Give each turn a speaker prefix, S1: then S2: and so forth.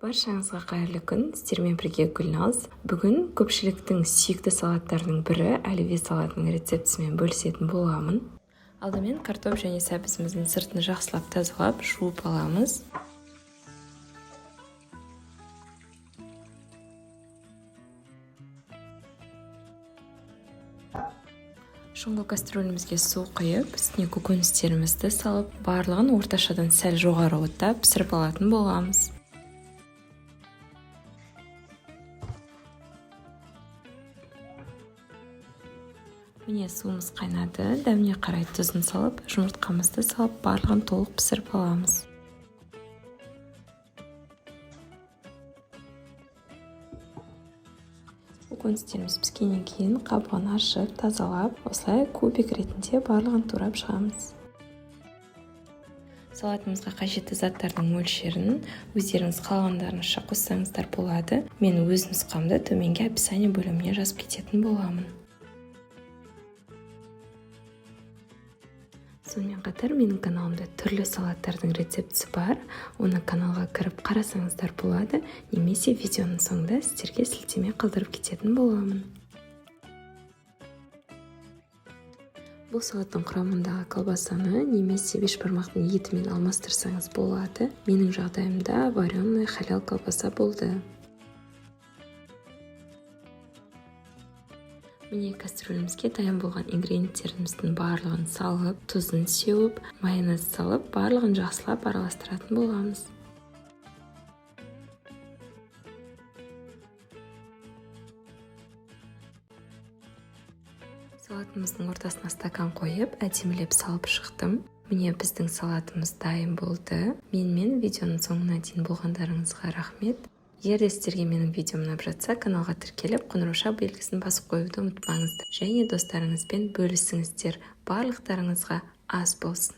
S1: Баршаңызға қайырлы күн! Сіздермен бірге Гүлназ. Бүгін көпшіліктің сүйікті салаттарының бірі оливье салатының рецептісімен бөлісетін боламын. Алдымен картоп және сәбізіміздің сыртын жақсылап тазалап, жуып аламыз. Шұңғыл кастрюлімізге су құйып, үстіне көкөністерімізді салып, барлығын орташадан сәл жоғары отта пісіріп алатын боламыз. Міне, суымыз қайнады. Дәміне қарай тұзын салып, жұмыртқамызды салып, барлығын толық пісіріп аламыз. Көкөністеріміз піскеннен кейін қабығын ашып, тазалап, осылай кубик ретінде барлығын турап шығамыз. Салатымызға қажетті заттардың мөлшерін өздеріңіз қалағандарыңызша қоссаңыздар болады. Мен өз нұсқамды төменгі описание бөліміне жазып кететін боламын. Сонымен қатар менің каналымда түрлі салаттардың рецептісі бар. Оны каналға кіріп қарасаңыздар болады, немесе видеоның соңында сіздерге сілтеме қалдырып кететін боламын. Бұл салаттың құрамындағы колбасаны немесе бешбармақтың етімен алмастырсаңыз болады. Менің жағдайымда вареный халал колбаса болды. Міне, кастрюлімізге дайын болған ингредиенттеріміздің барлығын салып, тұзын сеуіп, майонез салып, барлығын жақсылап араластыратын боламыз. Салатымыздың ортасына стакан қойып, әдемілеп салып шықтым. Міне, біздің салатымыз дайын болды. Менімен видеоның соңына дейін болғандарыңызға рахмет. Егер де сіздерге менің видеом ұнап жатса, каналға тіркеліп, қоңырауша белгісін басып қоюды ұмытпаңыздар және достарыңызбен бөлісіңіздер. Барлықтарыңызға ас болсын!